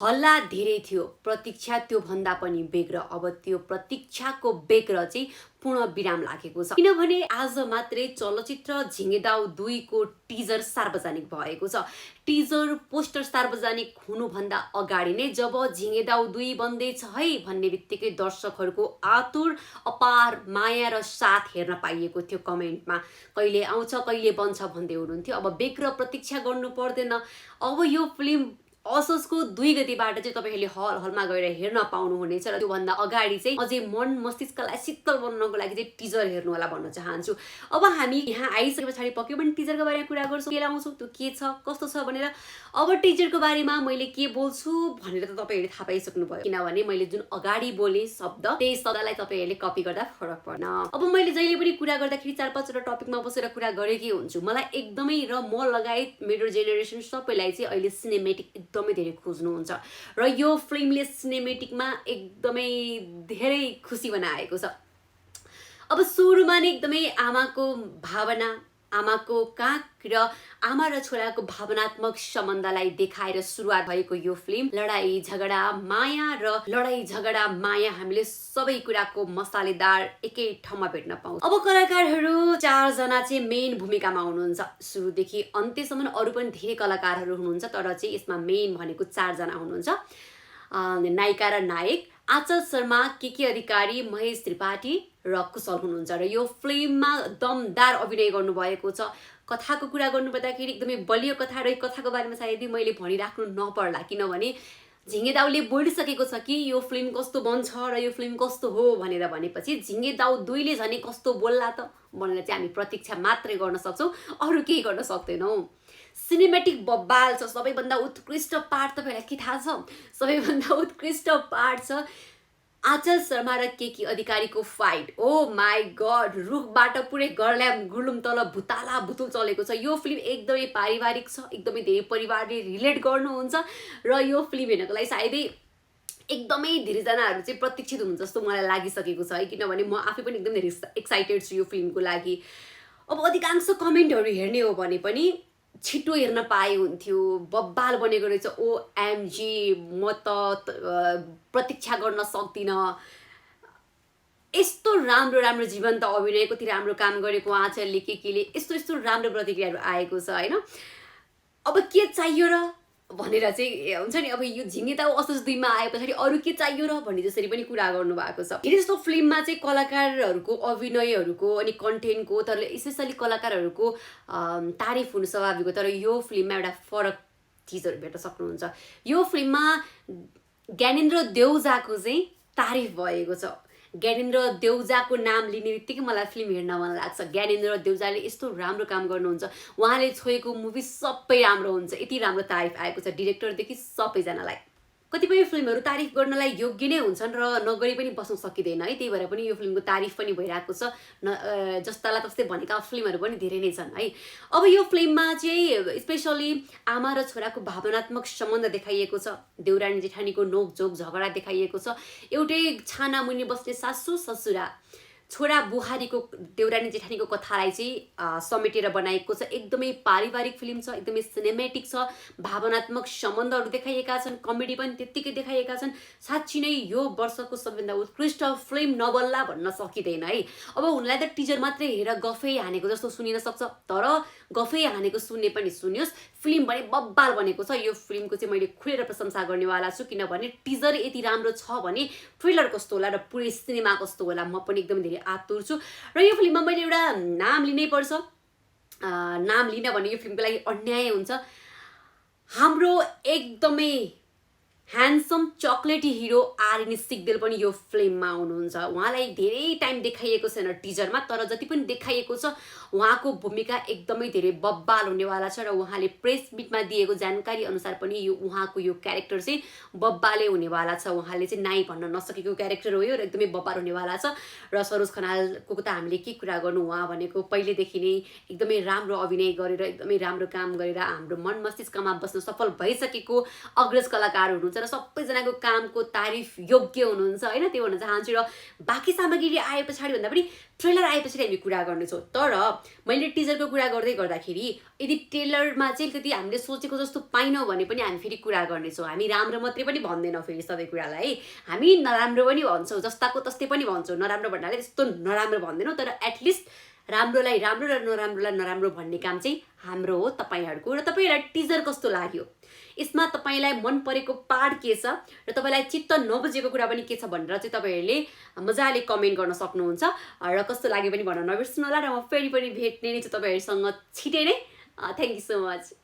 हल्ला धेरै थियो, प्रतीक्षा त्योभन्दा पनि बेग र अब त्यो प्रतीक्षाको बेग र चाहिँ पूर्ण विराम लागेको छ। किनभने आज मात्रै चलचित्र झिङ्गेदाउ 2 को टिजर सार्वजनिक भएको छ। टिजर पोस्टर सार्वजनिक हुनुभन्दा अगाडि नै जब झिङ्गेदाउ 2 बन्दैछ है भन्ने बित्तिकै दर्शकहरूको आतुर अपार माया र साथ हेर्न पाइएको थियो। कमेन्टमा कहिले आउँछ कहिले बन्छ भन्दै हुनुहुन्थ्यो। अब बेग र प्रतीक्षा गर्नु पर्दैन। अब यो फिल्म असोजको 2 गतिबाट चाहिँ तपाईहरुले हलमा गएर हेर्न पाउनुहुनेछ र त्योभन्दा अगाडि चाहिँ अझै मन मस्तिष्कलाई शीतल बनाउनको लागि चाहिँ टिजर हेर्नु होला भन्न चाहन्छु। अब हामी यहाँ आइसके पछाडि पक्कै पनि टिजरको बारेमा कुरा गर्छौँ, के लाउँछौँ, त्यो के छ कस्तो छ भनेर। अब टिजरको बारेमा मैले के बोल्छु भनेर त तपाईहरुले थाहा पाइसक्नु भयो, किनभने मैले जुन अगाडि बोले शब्द त्यही शब्दलाई तपाईहरुले कपी गर्दा फरक पर्न। अब मैले जहिले पनि कुरा गर्दाखेरि 4-5 वटा टपिकमा बसेर कुरा गरेकै हुन्छु। मलाई एकदमै र म लगायत मेरो जेनेरेसन सबैलाई चाहिँ अहिले सिनेमेटिक एकदमै धेरै खोज्नुहुन्छ र यो फिल्मले सिनेमेटिकमा एकदमै धेरै खुसी बनाएको छ। अब सुरुमा नै एकदमै आमाको भावना, आमाको काख र आमा र छोराको भावनात्मक सम्बन्धलाई देखाएर सुरुवात भएको यो फिल्म लडाई झगडा माया र लडाई झगडा माया हामीले सबै कुराको मसालेदार एकै ठाउँमा भेट्न पाउँछौँ। अब कलाकारहरू 4 जना चाहिँ मेन भूमिकामा हुनुहुन्छ। सुरुदेखि अन्त्यसम्म अरु पनि धेरै कलाकारहरू हुनुहुन्छ, तर चाहिँ यसमा मेन भनेको 4 जना हुनुहुन्छ। नायिका र नायक आचल शर्मा, केके अधिकारी, महेश त्रिपाठी र कुशल हुनुहुन्छ र यो फिल्ममा दमदार अभिनय गर्नुभएको छ। कथाको कुरा गर्नुपर्दाखेरि एकदमै बलियो कथा र कथाको बारेमा सायदै मैले भनिराख्नु नपर्ला, किनभने झिङ्गेदाउले बोलिसकेको छ कि यो फिल्म कस्तो बन्छ र यो फिल्म कस्तो हो भनेर। भनेपछि झिङ्गेदाउ 2 ले झनै कस्तो बोल्ला त भनेर चाहिँ हामी प्रतीक्षा मात्रै गर्न सक्छौँ, अरु केही गर्न सक्दैनौँ। सिनेमेटिक बब्बाल छ। सबैभन्दा उत्कृष्ट पार्ट तपाईहरुलाई के थाहा छ? सबैभन्दा उत्कृष्ट पार्ट छ आचल शर्मा र केके अधिकारीको फाइट। ओ माई गॉड, रुखबाट पुरै गर्ल्याम गुलुम तल भुताला भुतुल चलेको छ। यो फिल्म एकदमै पारिवारिक छ, एकदमै धेरै परिवारले रिलेट गर्नुहुन्छ र यो फिल्म हेर्नको लागि सायदै एकदमै धेरै जनाहरु चाहिँ प्रतीक्षित हुनुहुन्छ जस्तो मलाई लागिसकेको छ है, किनभने म आफै पनि एकदमै धेरै एक्साइटेड छु यो फिल्मको लागि। अब अधिकांश कमेन्टहरु हेर्ने हो भने पनि छिटो हेर्न पाए हुन्थ्यो, बब्बाल बनेको रहेछ, ओएमजी म त प्रतीक्षा गर्न सक्दिन। यस्तो राम्रो राम्रो जीवन्त अभिनय, कति राम्रो काम गरेको आचलले केकेले, यस्तो यस्तो राम्रो प्रतिक्रियाहरू आएको छ हैन। अब के चाहियो र भनेर चाहिँ हुन्छ नि, अब यो झिङ्गेदाउ असोज 2 मा आए पछाडि अरु के चाहियो र भन्ने जसरी पनि कुरा गर्नु भएको छ। यदि जस्तो फिल्ममा चाहिँ कलाकारहरूको अभिनयहरूको अनि कन्टेन्टको, तर स्पेशली कलाकारहरूको तारिफ हुनु स्वाभाविक हो, तर यो फिल्ममा एउटा फरक चीजहरु भेट्न सक्नुहुन्छ। यो फिल्ममा ज्ञानेन्द्र देउजाको चाहिँ तारिफ भएको छ। ज्ञानेन्द्र देउजाको नाम लिने बित्तिकै मलाई फिल्म हेर्न मन लाग्छ। ज्ञानेन्द्र देउजाले यस्तो राम्रो काम गर्नुहुन्छ, उहाँले छोएको मुभी सबै राम्रो हुन्छ, यति राम्रो तारिफ आएको छ डिरेक्टरदेखि सबैजनालाई। कतिपय फिल्महरू तारिफ गर्नलाई योग्य नै हुन्छन् र नगरी पनि बस्न सकिँदैन है, त्यही भएर पनि यो फिल्मको तारिफ पनि भइरहेको छ। जस्तालाई तस्तै भनेका फिल्महरू पनि धेरै नै छन् है। अब यो फिल्ममा चाहिँ स्पेशली आमा र छोराको भावनात्मक सम्बन्ध देखाइएको छ। देउरानी जेठानीको नोकझोक झगडा देखाइएको छ। एउटै छाना मुनि बस्ने सासू ससुरा, छोरा बुहारीको, देउरानी जेठानीको कथालाई चाहिँ समेटेर बनाएको छ। एकदमै पारिवारिक फिल्म छ, एकदमै सिनेमेटिक छ, भावनात्मक सम्बन्धहरू देखाइएका छन्, कमेडी पनि त्यत्तिकै देखाइएका छन्। साच्चै नै यो वर्षको सबैभन्दा उत्कृष्ट फिल्म नबल्ला भन्न सकिँदैन है। अब उनलाई त टिजर मात्रै हेरेर गफै हानेको जस्तो सुनिन सक्छ, तर गफै हानेको सुन्ने पनि सुन्योस्, फिल्म भने बब्बाल बनेको छ। यो फिल्मको चाहिँ मैले खुलेर प्रशंसा गर्नेवाला छु, किनभने टिजर यति राम्रो छ भने ट्रेलर कस्तो होला र पुरै सिनेमा कस्तो होला म पनि एकदमै धेरै आतुर छु। र यो फिल्ममा मैले एउटा नाम लिनै पर्छ। नाम लिन भने यो फिल्मको लागि अन्याय हुन्छ। हाम्रो एकदमै ह्यान्डसम चकलेटी हिरो आर्यन सिग्देल पनि यो फिल्ममा हुनुहुन्छ। उहाँलाई धेरै टाइम देखाइएको छैन टिजरमा, तर जति पनि देखाइएको छ उहाँको भूमिका एकदमै धेरै बब्बाल हुनेवाला छ र उहाँले प्रेस मिटमा दिएको जानकारी अनुसार पनि यो उहाँको यो क्यारेक्टर चाहिँ बब्बाले हुनेवाला छ। उहाँले चाहिँ नाइ भन्न नसकेको क्यारेक्टर हो यो र एकदमै बब्बाल हुनेवाला छ। र सरोज खनालको त हामीले के कुरा गर्नु, उहाँ भनेको पहिलेदेखि नै एकदमै राम्रो अभिनय गरेर एकदमै राम्रो काम गरेर हाम्रो मन मस्तिष्कमा बस्न सफल भइसकेको अग्रज कलाकार हुनुहुन्छ। र सबैजनाको कामको तारिफ योग्य हुनुहुन्छ होइन, त्यो भन्न चाहन्छु। र बाँकी सामग्री आए पछाडि भन्दा पनि ट्रेलर आए पछाडि हामी कुरा गर्नेछौँ। तर मैले टिजरको कुरा गर्दै गर्दाखेरि यदि ट्रेलरमा चाहिँ कति हामीले सोचेको जस्तो पाइनौँ भने पनि हामी फेरि कुरा गर्नेछौँ। हामी राम्रो मात्रै पनि भन्दैनौँ फेरि सबै कुरालाई, हामी नराम्रो पनि भन्छौँ, जस्ताको तस्तै पनि भन्छौँ। नराम्रो भन्नाले त्यस्तो नराम्रो भन्दैनौँ, तर एटलिस्ट राम्रोलाई राम्रो र नराम्रोलाई नराम्रो भन्ने काम चाहिँ हाम्रो हो, तपाईँहरूको। र तपाईँहरूलाई टिजर कस्तो लाग्यो, यसमा तपाईँलाई मन परेको पार्ट के छ र तपाईँलाई चित्त नबुझेको कुरा पनि के छ भनेर चाहिँ तपाईँहरूले मजाले कमेन्ट गर्न सक्नुहुन्छ। र कस्तो लाग्यो पनि भन्न नबिर्सनु होला। र म फेरि पनि भेट्ने नै छु तपाईँहरूसँग छिटै नै। Thank you so much.